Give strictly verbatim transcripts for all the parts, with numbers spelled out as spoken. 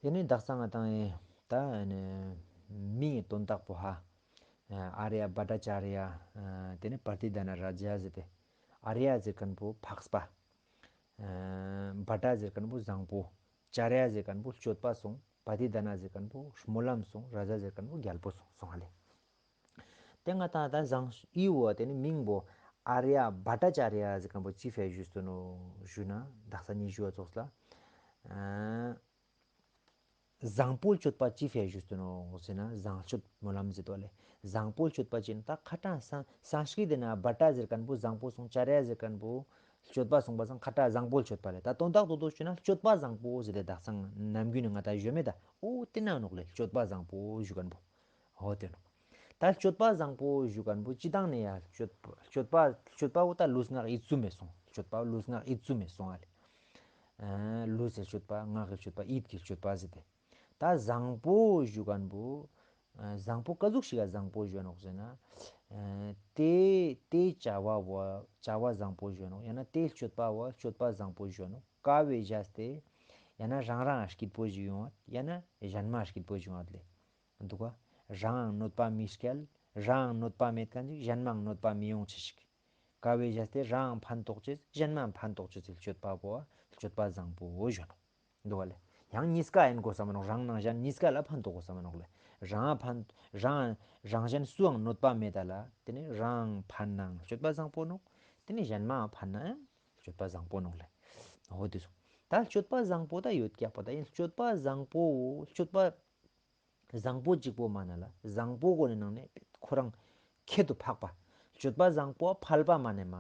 དེ་ནས་དག་ས་ང་དང་ད་མིང་གི་དོན་དག་པོ་ཧ། ཨ་རྱ་བྷ་ཏ་ཅཱ་རྱ། དེ་ནས་པ་ཏི་དྷ་ན་རཱ་ཛ་ཟེར་ཏེ། ཨ་རྱ་ཟེར་མཁན་པོ་འཕགས་པ། བྷ་ཏ་ཟེར་མཁན་པོ་བཟང་པོ། ཅཱ་རྱ་ཟེར་མཁན་པོ་སྤྱོད་པ་སོང་། པ་ཏི་དྷ་ན་ཟེར་མཁན་པོ་སྨོན་ལམ་སོང་། རཱ་ཛ་ཟེར་མཁན་པོ་རྒྱལ་པོ་སོང་སོང་ཧ་ལེ། དེ་ང་དང་ད་བཟང་ཨི་བོ་དེ་ནི་མིང་པོ་ཨ་རྱ་བྷ་ཏ་ཅཱ་རྱ་ཟེར་མཁན་པོ་ཅི་ཕིའ་ཞུས་སོ་ནོ་ཞུ་ན་དག་ས་ཉི་ཤུ་བ་ཚོགས་ལ། བཟང་པོ་སྤྱོད་པ་ཅི་ཕིའ་ཞུས་སོ་ནོ་ཟེར་ན་བཟང་སྤྱོད་སྨོན་ལམ་ཟེར་དོ་ལེ། བཟང་པོ་སྤྱོད་པ་ཅི་ན་ད་ཁ་ཏ་སང་སང་སྐྲི་དེ་ན་བྷ་ཏ་ཟེར་མཁན་པོ་བཟང་པོ་སོང་། ཅཱ་རྱ་ཟེར་མཁན་པོ་སྤྱོད་པ་སོང་པ་སང་ཁ་ཏ་བཟང་པོ་སྤྱོད་པ་ལེ། ད་དོན་དག་ཏོ་ཏོ་ཞུ་ན་སྤྱོད་པ་བཟང་པོ་ཟེར་ཏེ་དག་སང་ནམ་རྒྱུན་ནས་ང་ད་ཞུ་མེད་ད། ཨོ་དེ་ན་ནོག་ལེ། སྤྱོད་པ་བཟང་པོ་ཞུ་མཁན་པོ། ཨོ་དེ་ནོག་ད་སྤྱོད་པ་བཟང་པོ་ཞུ་མཁན་པོ་སྤྱི་བཏང་ནས་ཡ་སྤྱོད་པ་སྤྱོད་པ་སྤྱོད་པ་བོ་ད་ལུས་ངག་ཡིད་གསུམ་མེད་སོང་། སྤྱོད་པ་ལུས་ངག་ཡིད་གསུམ་མེད་སོང་ཨ་ལེ། ཨ་ལུས་ཀྱི་སྤྱོད་པ། ངག་གི་སྤྱོད་པ། ཡིད་ཀྱི་སྤྱོད་པ་ཟེར་ཏེ། ད་བཟང་པོ་ཞུ་མཁན་པོ། ཨ་བཟང་པོ་ག་ཟུག་ཞིག་ག་བཟང་པོ་ཞུ་ནོག་ཟེར་ན། ཨ་དེ་དེ་བྱ་བ་བོ་བྱ་བ་བཟང་པོ་ཞུ་ནོག་ཡང་ན་དེ་སྤྱོད་པ་བོ་སྤྱོད་པ་བཟང་པོ་ཞུ་ནོག་ག་བེ་བཞག་སྟེ། ཡང་ན་རང་རང་སྐྱིད་པོ་ཞིག་ཡོང་བ། ཡང་ན་གཞན་མ་སྐྱིད་པོ་ཞིག་ཡོང་བ་ལེ། འདུག་ག་རང་གནོད་པ་མི་སྐྱལ། རང་གནོད་པ་མེད་མཁན་ཅིག་གཞན་མ་གནོད་པ་མི་ཡོང་ཆེ་ཞིག་ག་བེ་བཞག་སྟེ་རང་ཕན་ཐོགས་ཆེ་གཞན་མ་ཕན་ཐོགས་ཆེ་ཟེར་སྤྱོད་པ་བོ་སྤྱོད་པ་བཟང་པོ་ཞུ་ནོག་འདུག་བ་ལེ། ཡང་གཉིས་ཀ་ཡིན་དགོས་ས་མ་ནོག་རང་ནང་གཞན་གཉིས་ཀ་ལ་ཕན་ཐོགས་དགོས་ས་མ་ནོག་ལེ། རང་ཕན་རང་རང་གཞན་སུའང་གནོད་པ་མེད་ད་ལ། དེ་ནས་རང་ཕན་ནའང་སྤྱོད་པ་བཟང་པོ་ནོག་དེ་ནས་གཞན་མ་ཕན་ནའང་སྤྱོད་པ་བཟང་པོ་ནོག་ལེ། འོ་དེ་སོང་། ད་སྤྱོད་པ་བཟང་པོ་ད་ཡོད་ཀྱག་པ་ད་ཡིན་སྤྱོད་པ་བཟང་པོ་སྤྱོད་པ་བཟང་པོ་གཅིག་པོ་མ་ན་ལ་བཟང་པོ་གོ་ནས་ནང་ནས་ཁོ་རང་ཁྱད་དུ་འཕགས་པ། སྤྱོད་པ་བཟང་པོ་ཕལ་པ་མ་ནས་མ་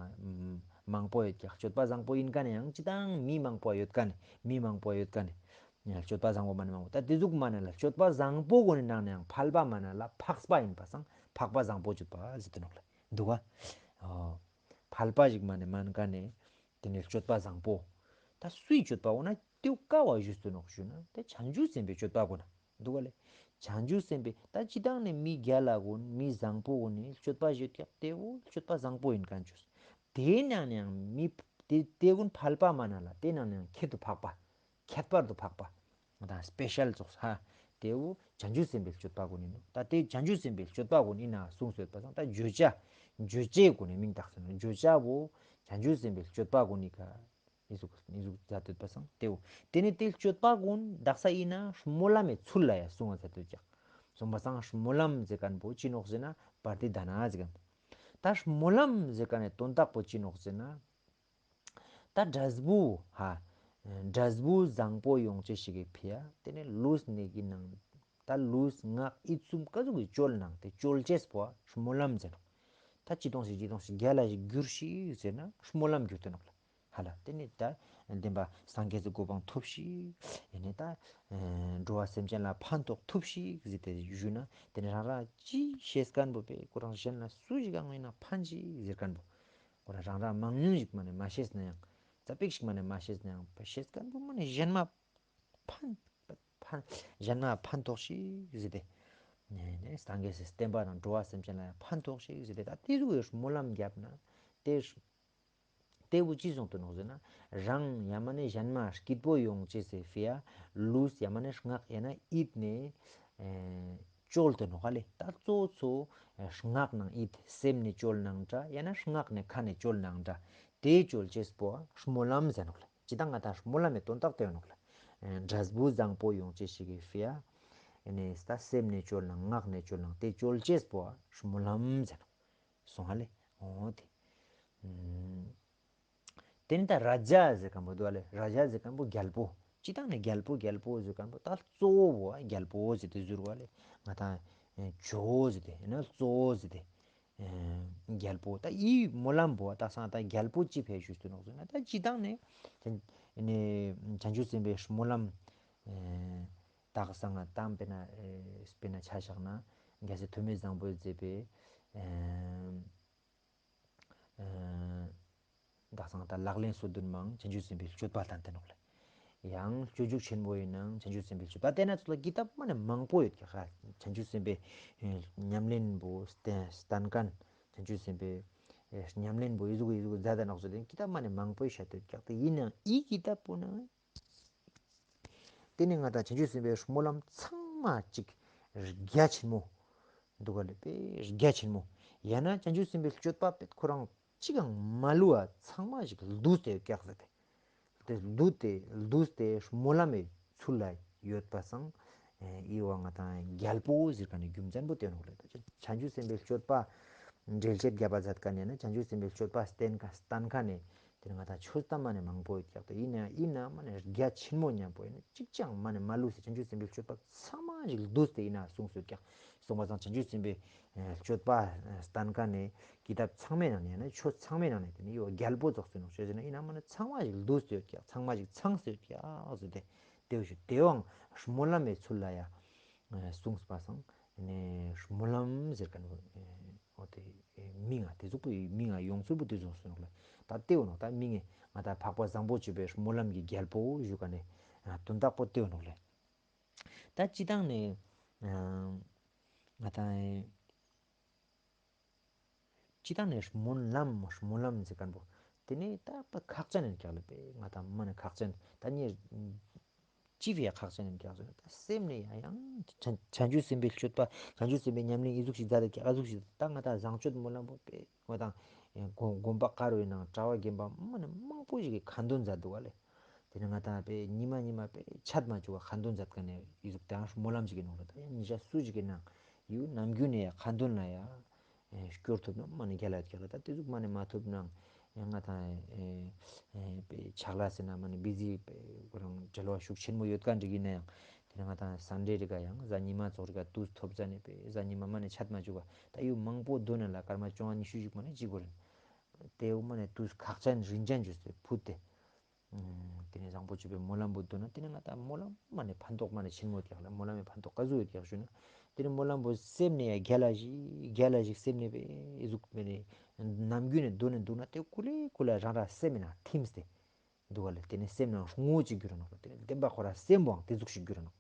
མང་པོ་ཡོད་ཀྱག་སྤྱོད་པ་བཟང་པོ་ཡིན་ཀ་ནས་ཡང་ཅི་དང་མི་མང་པོ་ཡོད་ཀ་ནས་མི་མང་པོ་ཡོད་ཀ་ནས་སྤྱོད་པ་བཟང་པོ་མ་ནས་མང་པོ་ད་དེ་ཟུག་མ་ནས་ལ་སྤྱོད་པ་བཟང་པོ་གོ་ནས་ནང་ནས་ཡང་ཕལ་པ་མ་ན་ལ་འཕགས་པ་ཡིན་པ་སང་འཕགས་པ་བཟང་པོ་སྤྱོད་པ་ཟེར་དུ་ནོག་ལེ། འདུག་ག་ཕལ་པ་ཞིག་མ་ནས་མན་ཀ་ནས་དེ་ནས་སྤྱོད་པ་བཟང་པོ། ད་སུའི་སྤྱོད་པ་འོ་ན་ཏེའུ་ཀ་བ་ཞུས་སུ་ནོག་ཞུ་ན་དེ་བྱང་ཆུབ་སེམས་དཔའི་སྤྱོད་པ་གོ་ན་འདུག་ག་ལེ། བྱང་ཆུབ་སེམས་དཔའི་ད་ཅི་དང་ནས་མི་རྒྱལ་ལ་གོ་མི་བཟང་པོ་གོ་ནས་སྤྱོད་པ་ཞུ་ཀྱག་ཏེའུ་སྤྱོད་པ་བཟང་པོ་ཡིན་ཀ་ཅུས། དེའི་ནང་ནས་ཡང་མི་དེ་དེ་ཀུན་ཕལ་པ་མ་ན་ལ་དེ་ནང་ནས་ཡང་ཁྱད་དུ་འཕགས་པ། ཁྱད་པར་དུ་འཕགས་པ། ང་དང་སྤེ་ཤལ་ཙོགས་ཧ། དེའུ་བྱང་ཆུབ་སེམས་དཔའི་སྤྱོད་པ་གོ་ནི་ནོ། ད་དེ་བྱང་ཆུབ་སེམས་དཔའི་སྤྱོད་པ་གོ་ནི་ན་གསུངས་སོད་པ་སང་ད་བརྗོད་བྱ། བརྗོད་བྱའི་གོ་ནི་མིང་བཏགས་སོ་ན་བརྗོད་བྱ་བོ་བྱང་ཆུབ་སེམས་དཔའི་སྤྱོད་པ་གོ་ནི་ཀ་ཨི་ཟུག་ཨི་ཟུག་མཛད་སྡོད་པ་སང་དེའུ། དེ་ནི་དེ་སྤྱོད་པ་གོ་ནི་བཏགས་ས་ཡིན་ན་སྨོན་ལམ་མི་ཚུལ་ལ་ཡ་གསུང་བ་མཛད་སྡོད་ཀྱག་གསུངས་པ་སང་སྨོན་ལམ་ཟེར་མཁན་པོ་ཅི་ནོག་ཟེར་ན་པར་ཏི་དྷ་ན་ཟེར་མཁན་པོ། ད་སྨོན་ལམ་ཟེར་མཁན་ནི་དོན་དག་པོ་ཅི་ནོག་ཟེར་ན། ད་འབྲས་བུ་ཧ། འབྲས་བུ་བཟང་པོ་ཡོང་ཅེས་ཤིག་གི་ཕི་ཡ། དེ་ནས་ལུས་ནི་གི་ནང་། ད་ལུས་ངག་ཡིད་གསུམ་ཀ་ཟུག་གི་བཅོལ་ནང་དེ་བཅོལ་ཅེས་པོ་སྨོན་ལམ་ཟེར་ནོག་ད་ཅི་གཏོང་ཞིག་ཅི་གཏོང་ཞིག་རྒྱལ་ལ་ཞིག་གྱུར་ཞིག་ཟེར་ན་སྨོན་ལམ་གྱུར་ཏེ་ནོག་ལ། ཧ་ལ་དེ་ནས་ད་བདེན་པ་སངས་རྒྱས་སུ་གོ་འཕང་ཐོབ་ཞིག་ཡིན་ནས་ད་འགྲོ་བ་སེམས་ཅན་ལ་ཕན་ཐོགས་ཐོབ་ཞིག་ཟེར་ཏེ་ཞུས་ན་དེ་ནས་རང་རང་ཅི་ཤེས་མཁན་པོ་པས་ཁོ་རང་གཞན་ལ་སུ་ཞིག་གང་ཡིན་ན་ཕན་ཞིག་ཟེར་མཁན་པོ། ཁོ་རང་རང་རང་མང་ཉུང་ཞིག་མ་ནས་མ་ཤེས་ན་ཡང་། ཙ་པིག་ཞིག་མ་ནས་མ་ཤེས་ན་ཡང་ཤེས་མཁན་པོ་མ་ནས་གཞན་མ་ཕན། ཕན། གཞན་མ་ཕན་ཐོགས་ཤིག་ཟེར་ཏེ། ནས་ནས་སངས་རྒྱས་སི་བསྟན་པ་དང་འགྲོ་བ་སེམས་ཅན་ལ་ཡང་ཕན་ཐོགས་ཤིག་ཟེར་ཏེ་ད་དེ་ཟུག་གི་སྨོན་ལམ་བརྒྱབ་ན། དེ་དེ་བོ་ཅི་གསུངས་ཏེ་ནོག་ཟེར་ན། རང་ཡ་མ་ནས་གཞན་མ་སྐྱིད་པོ་ཡོང་ཅེས་སི་ཕི་ཡ། ལུས་ཡ་མ་ནས་ངག་ཡ་ན་ཡིད་ནས། བཅོལ་ཏེ་ནོག་ལེ། ད་གཙོ་གཙོ་ངག་ནང་ཡིད་སེམས་ནས་བཅོལ་ནང་འདྲ་ཡང་ན་ངག་ནས་ཁ་ནས་བཅོལ་ནང་འདྲ། དེ་བཅོལ་ཅེས་པོ་སྨོན་ལམ་ཟེར་ནོག་ལེ། ཇི་ལྟར་ང་དང་སྨོན་ལམ་མི་དོན་དག་དེ་ནོག་ལེ། འབྲས་བུ་བཟང་པོ་ཡོང་ཅེས་ཤིག་གི་ཕི་ཡ། ནས་ད་སེམས་ནས་བཅོལ་ནང་ངག་ནས་བཅོལ་ནང་དེ་བཅོལ་ཅེས་པོ་སྨོན་ལམ་ཟེར་ནོག་སོང་ཧ་ལེ། འོ་དེ། དེ་ནི་ད་རཱ་ཛ་ཟེར་མཁན་པོ་འདུག་ལེ། རཱ་ཛ་ཟེར་མཁན་པོ་རྒྱལ་པོ། ཅི་དང་ནི་རྒྱལ་པོ་རྒྱལ་པོ་ཟེར་མཁན་པོ་ད་གཙོ་བོ་རྒྱལ་པོ་ཟེར་ཏེ་ཟུར་བ་ལེ། ང་དང་ཇོ་བོ་ཟེར་ཏེ་ཡིན་ན་གཙོ་བོ་ཟེར་ཏེ། རྒྱལ་པོ་ད་ཡིད་སྨོན་ལམ་པོ་ད་སང་ད་རྒྱལ་པོ་ཅི་ཕེ་ཞུས་སུ་ནོག་ཟེར་ན་ད་ཅི་དང་ནི། ནི་བྱང་ཆུབ་སེམས་དཔའི་སྨོན་ལམ། ད་སང་ང་དང་དཔེར་ན་དཔེར་ན་ཆ་བཞག་ན་རྒྱལ་སྲས་ཐོགས་མེད་བཟང་པོས་མཛད་པའི། ད་སང་ད་ལག་ལེན་སོ་བདུན་མང་བྱང་ཆུབ་སེམས་དཔའི་སྤྱོད་པ་དང་ལྡན་ནོག་ལེ། ཡང་སྤྱོད་འཇུག་ཆེན་པོ་ཡིན་ནང་བྱང་ཆུབ་སེམས་དཔའི་སྤྱོད་པ་དེ་ན་ཚོ་ལ་ཀི་ཏབ་མ་ནས་མང་པོ་ཡོད་ཀྱག་ཧ། བྱང་ཆུབ་སེམས་དཔའི་ཉམས་ལེན་པོ་སྟན་སྟན་མཁན་བྱང་ཆུབ་སེམས་དཔའི་ཉམས་ལེན་པོ་ཡི་ཟུག་ཡི་ཟུག་མཛད་དེ་ནོག་ཟེར་ཏེ་ཀི་ཏབ་མ་ནས་མང་པོ་བཤད་དེ་ཡོད་ཀྱག་དེ་ཡིན་ནང་ཨི་ཀི་ཏབ་པོ་ན། དེ་ནས་ང་དང་བྱང་ཆུབ་སེམས་དཔའི་སྨོན་ལམ་ཚང་མ་གཅིག་རྒྱ་ཆེན་མོ་འདུག་ག་ལས་པའི་རྒྱ་ཆེན་མོ། ཡང་ན་བྱང་ཆུབ་སེམས་དཔའི་སྤྱོད་པ་པས་ཁོ་རང་གཅིག་ཀྱང་མ་བསླུ་བ་ཚང་མ་ཞིག་བསྡུས་ཏེ་བཀྱག་ཟེར་ཏེ། དེ་བསྡུས་ཏེ་བསྡུས་ཏེ་སྨོན་ལམ་མའི་ཚུལ་ལ་ཡོད་པ་སང་། ཨེ་ཨི་བ་ང་དང་རྒྱལ་པོ་ཟེར་ག་ནས་རྒྱུ་མཚན་པོ་དེ་ནོག་ལས། ད་བྱང་ཆུབ་སེམས་དཔའི་སྤྱོད་པ་འགྲེལ་བཤད་རྒྱབ་པ་མཛད་མཁན་ཡང་ན་བྱང་ཆུབ་སེམས་དཔའི་སྤྱོད་པ་བསྟན་མཁན་བསྟན་མཁན་ནས་དེ་ནས་ང་དང་ཆོས་གཏམ་མ་ནས་མང་པོ་ཡོད་ཀྱག་ཏེ། ཡིན་ན་ཡིན་ན་མ་ནས་རྒྱ་ཆེན་མོ་མཉམ་པོ་ཡིན་ན་གཅིག་ཀྱང་མ་ནས་མ་ལུས་སེ་བྱང་ཆུབ་སེམས་དཔའི་སྤྱོད་པ་ཚང་མ་ཞིག་བསྡུས་ཏེ་ཡིན་ན་གསུངས་སོད་ཀྱག། གསུངས་པ་སང་བྱང་ཆུབ་སེམས་དཔའི་ཨ་སྤྱོད་པ་ཨ་བསྟན་མཁན་ནས་ཀི་ཏབ་ཚང་མའི་ནང་ནས་ཡང་ན་ཆོས་ཚང་མའི་ནང་ནས་དེ་ནས་ཡོ་རྒྱལ་པོ་ཙོགས་སུ་ནོག་ཤོད་ཟེར་ན་ཡིན་ན་མ་ནས་ཚང་མ་ཞིག་བསྡུས་ཏེ་ཡོད་ཀྱག། ཚང་མ་ཞིག་ཚང་སེ་ཡོད་ཀྱག་ཟེར་ཏེ། དེ་བཞིན་དེའང་སྨོན་ལམ་མའི་ཚུལ་ལ་ཡང་གསུངས་པ་སང་ནས་སྨོན་ལམ་ཟེར་མཁན་འོ་དེ་མིང་ང་དེ་ཟུག་པོ་མིང་ང་ཡོང་ཚུལ་པོ་དེ་ཟུག་སོང་ལ། ད་དེ་འོ་ནོ་ད་མིང་ང་ད་འཕགས་པ་བཟང་པོ་སྤྱོད་པའི་སྨོན་ལམ་གྱི་རྒྱལ་པོ་ཞུ་ག་ནས་དོན་དག་པོ་དེ་འོ་ནོ་ལས། ད་སྤྱི་བཏང་ནས་ང་ད། སྤྱི་བཏང་ནས་སྨོན་ལམ་སྨོན་ལམ་ཟེར་མཁན་པོ་དེ་ནས་ད་པ་ཁག་ཅན་ཡིན་ཀྱག་ལ་པས། ང་དང་མ་ནས་ཁག་ཅན་ད་ནི་ཅི་ཕི་ཡ་ཁག་ཅན་ཡིན་ཀྱག་ཟེར་ན། ད་སེམས་ནས་ཡང་ཡང་བྱང་བྱང་ཆུབ་སེམས་དཔའི་སྤྱོད་པ་བྱང་ཆུབ་སེམས་དཔའི་ཉམས་ལེན་ཨི་ཟུག་ཞིག་མཛད་དེ་ཀྱག་ཨ་ཟུག་ཞིག་ད་ང་དང་བཟང་སྤྱོད་སྨོན་ལམ་པོ་པས་ང་དང་དགོན་དགོན་པ་དཀར་བའི་ནང་གྲྭ་བ་རྒན་པ་མ་ནས་མང་པོ་ཞིག་གིས་ཁ་འདོན་མཛད་འདུག་ག་ལས། དེ་ནས་ང་དང་པས་ཉི་མ་ཉི་མ་པས་ཆད་མ་བཅུག་པ་ཁ་འདོན་མཛད་མཁན་ནས་ཨི་ཟུག་དེའང་སྨོན་ལམ་ཞིག་གི་ནང་ལ་ད་ཡང་ཉིན་ཞག་སུ་ཞིག་གི་ནང་ཡུ་ནམ་རྒྱུན་ནས་ཡང་ཁ་འདོན་ལ་ཡང་སྐྱོར་ཐུབ་ན་མ་ནས་རྒྱལ་ལ་རྒྱལ་ལ། ད་དེ་ཟུག་མ་ནས་མ་ཐུབ་ནའང་ཡང་ང་དང་པས་ཕྱག་ལས་ཟེར་ན་མ་ནས་བི་ཟི་པས་ཁོ་རང་བྲེལ་བ་ཤུགས་ཆེན་མོ་ཡོད་མཁན་ཅིག་ཡིན་ན་ཡང་དེ་ནས་ང་དང་སན་ཌེ་རི་ག་ཡང་གཟའ་ཉི་མ་ཚོགས་རི་ག་དུས་ཐོབ་ཙ་ནས་པས་གཟའ་ཉི་མ་མ་ནས་ཆད་མ་བཅུག་པ་ད་ཡུ་མང་པོ་འདོན་ན་ལ་སྐར་མ་བཅོ་ལྔ་ཉི་ཤུ་ཞིག་མ་ནས་ཅིག་གོ་རེད། དེ་འོ་མ་ནས་དུས་ཁག་ཅན་རིན་ཅན་བརྗོད་སེ་ཕུད་དེ། དེ་ནས་བཟང་པོ་སྤྱོད་པའི་སྨོན་ལམ་པོ་འདོན་ན་དེ་ནས་ང་དང་སྨོན་ལམ་མ་ནས་ཕན་ཐོགས་མ་ནས་ཆེན་མོ་ཀྱག་ལ། སྨོན་ལམ་མའི་ཕན་ཐོགས་ག་ཟུག་ཡོད་ཀྱག་ཞུ་ན། དེ་ནས་སྨོན་ལམ་པོ་སེམས་ནས་ཡ་རྒྱལ་ལ་ཞིག་རྒྱལ་ལ་ཞིག་སེམས་ནས་པས་ཨི་ཟུག་མེ་ནས་ནམ་རྒྱུན་ནས་འདོན་ནས་འདུག་ན་དེ་ཀུ་ལེ་ཀུ་ལེ་རང་རང་སེམས་ནང་ཐིམ་སྟེ་འདུག་ག་ལ། དེ་ནས་སེམས་ནང་ངོ་ཅིག་འགྱུར་ནོག་ལ། དེ་ནས་བདེན་པ་ཁོ་རང་སེམས་པོའང་དེ་ཟུག་ཞིག་འགྱུར་ནོག།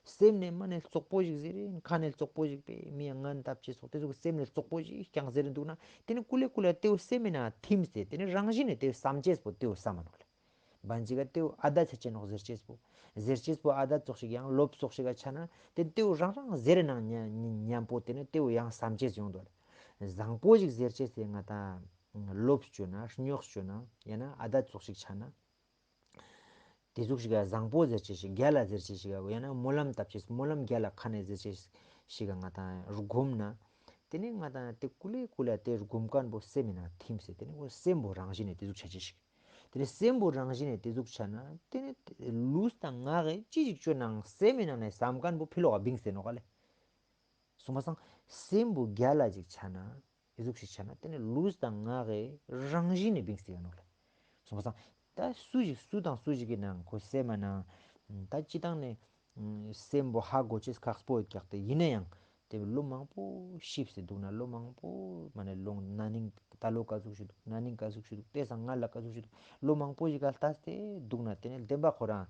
སེམས་ནས་མ་ནས་བཙོག་པོ་ཞིག་ཟེར་རེ་ཁ་ནས་བཙོག་པོ་ཞིག་པས་མི་ཡང་ངན་བཏབ་ཅེས་སོགས་དེ་ཟུག་སེམས་ནས་བཙོག་པོ་ཞིག་ཀྱང་ཟེར་རེ་འདུག་ན་དེ་ནས་ཀུ་ལེ་ཀུ་ལེ་དེའུ་སེམས་མེད་ན་ཐིམ་སྟེ་དེ་ནས་རང་བཞིན་ནས་དེའུ་བསམ་ཅེས་པོ་དེའུ་བསམ་མ་ནོག་ལ། བན་ཅིག་ག་དེའུ་ཨ་ད་ཆ་ཅེ་ནོག་ཟེར་ཅེས་པོ། ཟེར་ཅེས་པོ་ཨ་ད་ཙོག་ཞིག་ཡང་ལོབ་ཙོག་ཞིག་ག་ཆ་ན་དེ་དེའུ་རང་རང་ཟེར་རེ་ནང་ཉམ་པོ་དེ་ནས་དེའུ་ཡང་བསམ་ཅེས་ཡོང་དོ་ལ། བཟང་པོ་ཞིག་ཟེར་ཅེས་སེ་ང་ད་ལོབ་བཅོས་ན་སྨྱོགས་བཅོས་ན་ཡང་ན་ཨ་ད་ཙོག་ཞིག་ཆ་ན། དེ་ཟུག་ཞིག་ག་བཟང་པོ་ཟེར་ཅེས་ཤིག་རྒྱལ་ལ་ཟེར་ཅེས་ཤིག་ག་ཡང་ན་སྨོན་ལམ་བཏབ་ཅེས་སྨོན་ལམ་རྒྱལ་ལ་ཁ་ནས་ཟེར་ཅེས་ཤིག་ག་ང་དང་སྒོམ་ན། དེ་ནས་ང་དང་དེ་ཀུ་ལེ་ཀུ་ལེ་དེ་སྒོམ་མཁན་པོ་སེམས་ཡིན་ན་ཐིམ་སེ་དེ་ནས་ཁོ་སེམས་པོ་རང་བཞིན་ནས་དེ་ཟུག་ཆ་ཅེས་ཤིག། དེ་ནས་སེམས་པོ་རང་བཞིན་ནས་དེ་ཟུག་ཆ་ན་དེ་ནས་ལུས་དང་ངག་གི་ཅི་ཞིག་བཅོས་ནའང་སེམས་ཡིན་ན་ནས་བསམ་མཁན་པོ་ཕི་ལོག་ག་བིང་སེ་ནོག་ག་ལེ། སོང་པ་སང་སེམས་པོ་རྒྱལ་ལ་ཅིག་ཆ་ན། ཨི་ཟུག་ཞིག་ཆ་ན་དེ་ནི་ལུས་དང་ངག་གི་རང་བཞིན་ནས་བིང་སྟེ་ཡོད་ནོག་ལེ། སོང་པ་སང་ད་སུ་ཞིག་སུ་དང་སུ་ཞིག་གི་ནང་ཁོ་སེམས་མ་ནང་ད་སྤྱི་བཏང་ནས་སེམས་པོ་ཧ་གོ་ཅེས་ཁག་པོ་ཡོད་ཀྱག་སྟེ་ཡིན་ན་ཡང་དེ་ལོ་མང་པོ་ཤིབ་སེ་འདུག་ན་ལོ་མང་པོ་མ་ནས་ལོང་ན་ནིང་ད་ལོ་ག་ཟུག་ཞིག་འདུག་ན་ནིང་ག་ཟུག་ཞིག་འདུག་དེ་སང་ང་ལ་ག་ཟུག་ཞིག་འདུག་ལོ་མང་པོ་ཞིག་ག་ལྟ་སྟེ་འདུག་ན་དེ་ནི་བདེན་པ་ཁོ་རང་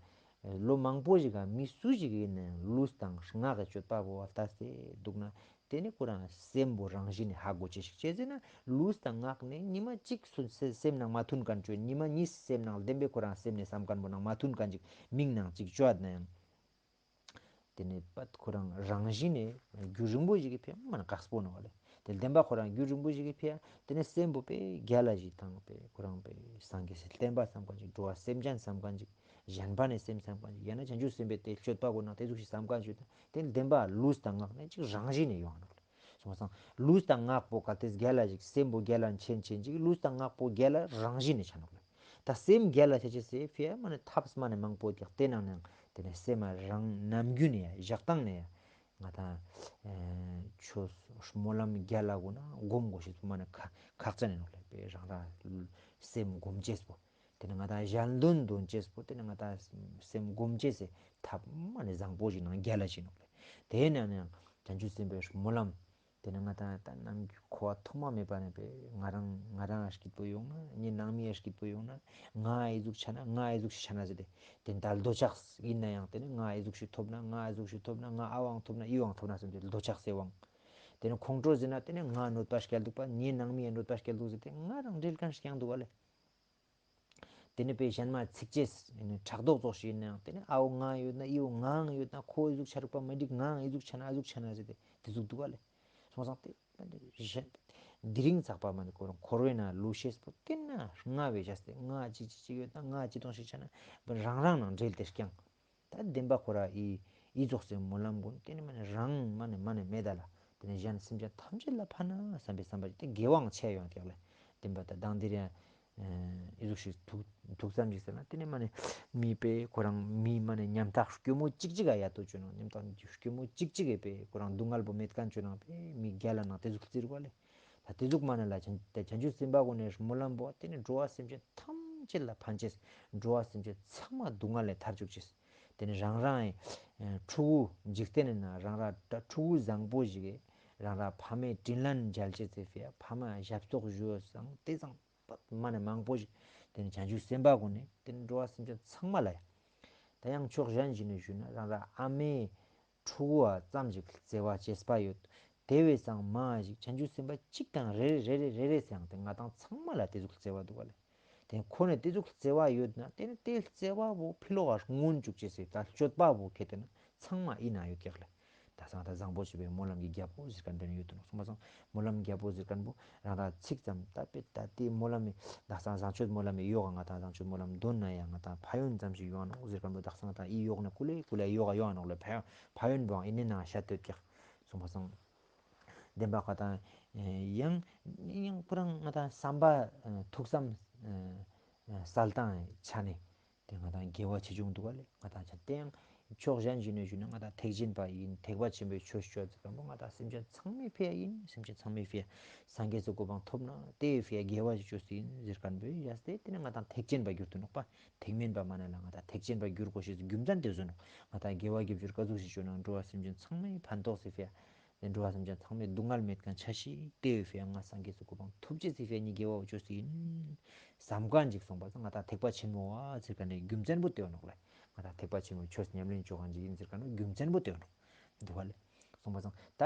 ལོ་མང་པོ་ཞིག་ག་མི་སུ་ཞིག་ཡིན་ན་ཡང་ལུས་དང་ངག་གི་སྤྱོད་པ་བོ་ལྟ་སྟེ་འདུག་ན། དེ་ནི་ཁོ་རང་སེམས་པོ་རང་བཞིན་ནས་ཧ་གོ་ཅེས་ཤིག་བྱས་ཟེར་ན་ལུས་དང་ངག་ནི་ཉི་མ་གཅིག་སུ་སེ་སེམས་ནང་མ་མཐུན་མཁན་བཅོས་ཉི་མ་གཉིས་སེམས་ནང་བདེན་པའི་ཁོ་རང་སེམས་ནས་བསམ་མཁན་པོ་ནང་མ་མཐུན་མཁན་ཅིག་མིང་ནང་གཅིག་བཅོས་ན་ཡང་། དེ་ནི་པད་ཁོ་རང་རང་བཞིན་ནས་རྒྱུ་རིང་པོ་ཞིག་གི་ཕན་མ་ན་དཀགས་པོ་ནོག་ལེ། དེ་བདེན་པ་ཁོ་རང་རྒྱུ་རིང་པོ་ཞིག་གི་ཕན་དེ་ནི་སེམས་པོ་པས་རྒྱལ་ལ་ཞིག་དང་པས་ཁོ་རང་པས་སངས་རྒྱས་སི་བསྟན་པ་བསམ་མཁན་ཅིག་འགྲོ་བ་སེམས་ཅན་བསམ་མཁན་ཅིག་གཞན་ཕན་ནི་སེམས་བསམ་མཁན་ཅིག་ཡང་ན་བྱང་ཆུབ་སེམས་དཔའི་དེ་སྤྱོད་པ་གོ་ན་དེ་ཟུག་ཞིག་བསམ་མཁན་ཞིག་དང་དེ་བདེན་པ་ལུས་དང་ངག་ནས་ཅིག་རང་བཞིན་ནས་ཡོང་ནོག་ལེ། སོང་ཙང་ལུས་དང་ངག་པོ་ག་དེ་རྒྱལ་ལ་ཞིག་སེམས་པོ་རྒྱལ་ལ་ཆེན་ཆེན་ཅིག་ལུས་དང་ངག་པོ་རྒྱལ་ལ་རང་བཞིན་ནས་ཆ་ནོག་ལེ། ད་སེམས་རྒྱལ་ལ་ཆ་ཅེས་སེ་ཕི་ཡ་མ་ནས་ཐབས་མ་ནས་མང་པོ་ཀྱག་དེ་ནང་ནས་དེ་ནས་སེམས་མ་རང་ནམ་རྒྱུན་ནས་ཡ་བཞག་སྟངས་ནས་ཡ་ང་དང་ཆོས་སྨོན་ལམ་རྒྱལ་ལ་གོ་ན་སྒོམ་དགོས་ཤེས་མ་ནས་ཁ་ཁག་ཅན་ནས་ནོག་ལེ། པས་རང་རང་སེམས་སྒོམ་ཅེས་པོ། དེ་ནས་ང་དང་གཞན་དོན་འདོན་ཅེས་པོ་དེ་ནས་ང་དང་སེམས་སྒོམ་ཅེས་སེ་ཐབས་མ་ནས་བཟང་པོ་ཞིག་ནང་རྒྱལ་ལ་ཞིག་ནོག་ལེ། དེ་ནས་ནས་བྱང་ཆུབ་སེམས་དཔའི་སྨོན་ལམ། དེ་ནས་ང་དང་ད་ནམ་རྒྱུན་འཁོར་བ་ཐོག་མ་མེད་པ་ནས་པས་ང་རང་ང་རང་ཨ་སྐྱིད་པོ་ཡོང་ན་ངའི་ནང་མི་ཨ་སྐྱིད་པོ་ཡོང་ན་ང་ཨེ་ཟུག་ཆ་ན་ང་ཨེ་ཟུག་ཞིག་ཆ་ན་ཟེར་ཏེ་དེ་ད་འདོད་ཆགས་ཡིན་ན་ཡང་དེ་ནས་ང་ཨེ་ཟུག་ཞིག་ཐོབ་ན་ང་ཨེ་ཟུག་ཞིག་ཐོབ་ན་ང་ཨ་ཝང་ཐོབ་ན་ཨི་ཝང་ཐོབ་ན་ཟེར་ཏེ་འདོད་ཆགས་སེ་ཝང་། དེ་ནས་ཁོང་ཁྲོ་ཟེར་ན་དེ་ནས་ང་གནོད་པ་སྐྱེལ་འདུག་པ་ངའི་ནང་མི་ཨེ་གནོད་པ་སྐྱེལ་འདུག་ཟེར་ཏེ་ང་རང་འབྲེལ་མཁན་ཞིག་ཡང་འདུག་ག་ལེ། དེ་ནི་དཔེ་གཞན་མ་ཚིག་བཅད་ཕྲག་དོག་ཙོགས་ཤིག་ཡིན་ན་ཡང་དེ་ནི་ཨའོ་ང་ཡོད་ན་ཨིའོ་ང་ཡོད་ན་ཁོ་ཨི་ཟུག་ཆ་རིག་པ་མི་འགྲིག་ང་ཨི་ཟུག་ཆ་ན་ཨ་ཟུག་ཆ་ན་ཟེར་ཏེ་དེ་ཟུག་འདུག་ག་ལེ། སོང་ཙང་དེ་གཞན་དེ་རིང་ཚགས་པ་མ་ནི་ཁོ་རང་འཁོར་བའི་ནང་ལུས་ཤེས་པོ་དེ་ན་ང་བས་བཞག་སྟེ་ང་ཅི་ཅི་ཅི་ཡོད་ན་ང་ཅི་དོང་ཞིག་ཆ་ན་རང་རང་ནང་འབྲེལ་ཏེ་རྐྱང་། ད་བདེན་པ་ཁོ་ར་ཨི་ཨི་ཙོགས་སེ་སྨོན་ལམ་གུན་དེ་ནི་མ་ནི་རང་མ་ནི་མ་ནི་མེད་ད་ལ། དེ་ནི་གཞན་སེམས་ཅན་ཐམས་ཅད་ལ་ཕན་ན་བསམ་པའི་བསམ་པ་དེ་དགེ་བའང་ཆེ་ཡོང་ཀྱག་ལེ། བདེན་པ་ད་དང་དེ་རེད། ཨི་ཟུག་ཤིག་ཐུག་ཐུག་ཙམ་ཞིག་ཟེར་ན་དེ་ནི་མ་ནི་མི་པས་ཁོ་རང་མི་མ་ནི་ཉམ་ཐག་སྐྱོ་མོ་གཅིག་གཅིག་ག་ཡ་ཏོ་བཅོས་ནང་ཉམ་ཐག་སྐྱོ་མོ་གཅིག་གཅིག་གི་པས་ཁོ་རང་སྡུག་བསྔལ་པོ་མེད་མཁན་བཅོས་ནང་པས་མི་རྒྱལ་ལ་ནང་དེ་ཟུག་བརྩི་རུ་བ་ལེ། ད་དེ་ཟུག་མ་ནི་ལ་བྱང་བྱང་ཆུབ་སེམས་དཔའ་གུན་ནི་སྨོན་ལམ་པོ་དེ་ནི་འགྲོ་བ་སེམས་ཅན་ཐམས་ཅད་ལ་ཕན་ཅེས། འགྲོ་བ་སེམས་ཅན་ཚང་མ་སྡུག་བསྔལ་ལས་ཐར་བཅུག་ཅེས། དེ་ནི་རང་རང་ཨེ་ཕྲུ་གུ་འཇིག་རྟེན་ནི་ན་རང་ར་ད་ཕྲུ་གུ་བཟང་པོ་ཞིག་གི་རང་ར་ཕ་མའི་དྲིན་ལན་འཇལ་ཅེས་ཟེར་ཕི་ཡ་ཕ་མ་ཞབས་ཏོག་ཞུ་བ་སང་དེ་ཙང་པ་མ་ནི་མང་པོ་ཞིག་དེ་ནི་བྱང་ཆུབ་སེམས་དཔའ་གུན་ནི་དེ་ནི་འགྲོ་བ་སེམས་ཅན་ཚང་མ་ལ་ཡ། ད་ཡང་ཕྱོགས་གཞན་ཞིག་ནས་ཞུས་ན་རང་ར་ཨ་མའི་ཕྲུ་གུ་བ་ཙམ་ཞིག་བརྩེ་བ་བྱེད་པ་ཡོད། དེ་བས་སང་མ་ཞིག་བྱང་ཆུབ་སེམས་དཔའ་གཅིག་དང་རེ་རེ་རེ་རེ་རེ་ཟེར་ཡང་དེ་ང་དང་ཚང་མ་ལ་དེ་ཟུག་བརྩེ་བ་འདུག་ག་ལེ། དེ་ཁོ་ནས་དེ་ཟུག་བརྩེ་བ་ཡོད་ན་དེ་ནི་དེ་བརྩེ་བ་བོ་ཕི་ལོག་ག་མངོན་བཅུག་ཅེས་ཟེར་ད་སྤྱོད་པ་བོ་ཁེ་དེ་ན་ཚང་མ་ཨི་ན་ཡོད་ཀྱག་ལེ། ད་སང་ད་བཟང་པོ་ཞེས་པའི་སྨོན་ལམ་གྱི་རྒྱལ་པོ་ཟེར་མཁན་དེ་ནི་ཡོད་དུ་ནོ་སོང་པ་སང་སྨོན་ལམ་རྒྱལ་པོ་ཟེར་མཁན་པོ་རང་ར་ཚིག་ཙམ་ད་པེ་ད་དེ་སྨོན་ལམ་མི་ད་སང་བཟང་སྤྱོད་སྨོན་ལམ་མི་ཡོག་ག་ང་དང་བཟང་སྤྱོད་སྨོན་ལམ་འདོན་ན་ཡང་ང་དང་ཕན་ཡོན་ཙམ་ཞིག་ཡོང་ནོ་ཟེར་མཁན་པོ་ད་སང་ད་ཨི་ཡོག་ནི་ཀུ་ལེ་ཀུ་ལེ་ཡོག་ག་ཡོང་ནོ་ལེ་ཕན་ཡོན་ཕན་ཡོན་པོའང་ཨི་ནི་ན་ཤ་སྟོད་ཀྱག་སོང་པ་སང་། བདེན་པ་ཁ་དང་ཡང་ཡང་ཁོ་རང་ང་དང་བསམ་པ་ཐུགས་བསམ་གསལ་སྟངས་ཆ་ནས་དེ་ང་དང་དགེ་བ་ཆེ་ཆུང་འདུག་ག་ལེ། ང་དང་ཆ་དེ་ཡང་ཕྱོགས་གཞན་ཞིག་ནས་ཞུས་ན་ང་དང་ཐེག་ཆེན་པ་ཡིན། ཐེག་པ་ཆེན་པོའི་ཆོས་སྤྱོད་ཟེར་མཁན་པོ་ང་དང་སེམས་ཅན་ཚང་མའི་ཕི་ཡ་ཡིན། སེམས་ཅན་ཚང་མའི་ཕི་ཡ་སངས་རྒྱས་སུ་གོ་འཕང་ཐོབ་ན་དེའི་ཕི་ཡ་དགེ་བ་ཞིག་བཅོས་སུ་ཡིན་ཟེར་མཁན་པོའི་ཡ་སྟེ་དེ་ནས་ང་དང་ཐེག་ཆེན་པ་གྱུར་དུ་ནོག་པ། ཐེག་དམན་པ་མ་ན་ལ་ང་དང་ཐེག་ཆེན་པ་གྱུར་དགོས་ཤེས་སུ་རྒྱུ་མཚན་དེ་བཟོ་ནོག་ང་དང་དགེ་བ་དགེ་སྦྱོར་ག་ཟུག་ཞིག་བཅོས་ན་འགྲོ་བ་སེམས་ཅན་ཚང་མའི་ཕན་ཐོགས་སི་ཕི་ཡ། དེ་འགྲོ་བ་སེམས་ཅན་ཚང་མས་སྡུག་བསྔལ་མེད་མཁན་ཆ་ཤས་དེ་ཡོད་ཕི་ཡ་ང་སངས་རྒྱས་སུ་གོ་འཕང་ཐོབ་ཅེས་སི་ཕི་ཡ་ནི་དགེ་བ་བཅོས་སུ་ཡིན། བསམ་མཁན་ཅིག་སོང་པ་ཙང་ང་དང་ཐེག་པ་ཆེན་མོ་བ་ཟེར་མཁན་ནི་རྒྱུ་མཚན་པོ་དེ་ཡོད་ནོག་ལེ། ང་དང་ཐེག་པ་ཆེན་མོའི་ཆོས་ཉམས་ལེན་བཅོ་མཁན་ཅིག་ཡིན་ཟེར་མཁན་ནི་རྒྱུ་མཚན་པོ་དེ་ཡོད་ནོག་འདུག་བ་ལེ། སོང་པ་ཙང་ད་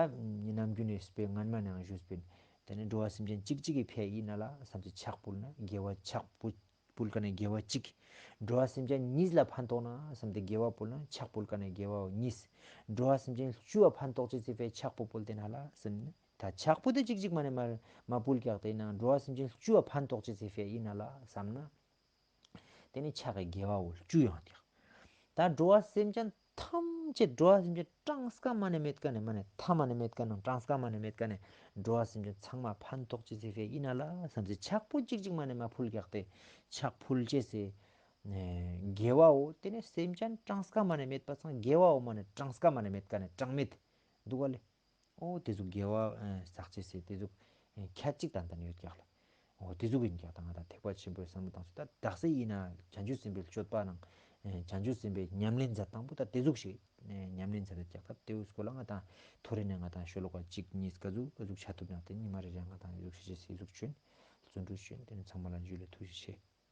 ནམ་རྒྱུན་ནས་སྤེ་སྔན་མ་ནས་ཡང་ཞུས་པིན། དེ་ནི་འགྲོ་བ་སེམས་ཅན་གཅིག་གཅིག་གི་ཕི་ཡ་ཡིན་ན་ལ་བསམ་ཚེ་ཕྱག་ཕུལ་ན་དགེ་བ་ཕྱག་ཕུལ་ཕུལ་ཀ་ནས་དགེ་བ་གཅིག་འགྲོ་བ་སེམས་ཅན་གཉིས་ལ་ཕན་ཐོགས་ན་བསམ་སྟེ་དགེ་བ་ཕུལ་ན་ཕྱག་ཕུལ་ཀ་ནས་དགེ་བ་གཉིས། འགྲོ་བ་སེམས་ཅན་བཅུ་བ་ཕན་ཐོགས་ཅི་ཚེ་ཕའི་ཕྱག་པོ་ཕུལ་ཏེ་ན་ལ་བསམ་ནས་ད་ཕྱག་པོ་དེ་གཅིག་གཅིག་མ་ནས་མ་མ་ཕུལ་ཀྱག་དེ་ན་འགྲོ་བ་སེམས་ཅན་བཅུ་བ་ཕན་ཐོགས་ཅི་ཚེ་ཕའི་ཡིན་ན་ལ་བསམ་ན། དེ་ནི་ཕྱག་གི་དགེ་བ་བོ་བཅུ་ཡོང་ཀྱག་ད་འགྲོ་བ་སེམས་ཅན་ཐམས་ཅད་འགྲོ་བ་སེམས་ཅན་གྲངས་ཀ་མ་ནས་མེད་ཀ་ནས་མ་ནས་མཐའ་མ་ནས་མེད་ཀ་ནས་གྲངས་ཀ་མ་ནས་མེད་ཀ་ནས་འགྲོ་བ་སེམས་ཅན་ཚང་མ་ཕན་ཐོགས་ཅི་ཟེར་ཕེ་ཡིན་ན་ལ་བསམ་ཚེ་ཕྱག་པོ་གཅིག་གཅིག་མ་ནས་མ་ཕུལ་ཀྱག་སྟེ་ཕྱག་ཕུལ་ཅེས་སི་དགེ་བའོ་དེ་ནས་སེམས་ཅན་གྲངས་ཀ་མ་ནས་མེད་པ་ཚང་དགེ་བའོ་མ་ནས་གྲངས་ཀ་མ་ནས་མེད་ཀ་ནས་གྲངས་མེད་འདུག་ག་ལེ། ཨོ་དེ་ཟུག་དགེ་བ་བསགས་ཅེས་སི་དེ་ཟུག་ཁྱད་གཅིག་ཏན་ཏན་ཡོད་ཀྱག་ལེ། འོ་དེ་ཟུག་ཡིན་ཀྱང་ད་ང་དང་ཐེག་པ་ཆེན་པོའི་བསམ་བློ་བཏང་ཚུལ་ད་དག་ས་ཡིན་ན་བྱང་ཆུབ་སེམས་དཔའི་སྤྱོད་པ་ནང་བྱང་ཆུབ་སེམས་དཔའི་ཉམས་ལེན་མཛད་སྟངས་པོ་ད་དེ་ཟུག་ཞིག་ཉམས་ལེན་མཛད་དེ་ཀྱང་ད་དེའུ་སྐོར་ལ་ང་དང་ཐོ་རེ་ནས་ང་དང་ཤོ་ལོ་ཀ་གཅིག་གཉིས་ཀ་ཟུག་ཀ་ཟུག་ཆ་ཐུབ་ན་དེ་ཉི་མ་རེ་རེ་ང་དང་ཟུག་ཤེས་ཤེས་སི་ཟུག་བྱོན་བརྩོན་འགྲུས་བྱོན་དེ་ནས་ཚང་མ་ལ་འཇུ་ལེ་ཐུགས་རྗེ་ཆེ།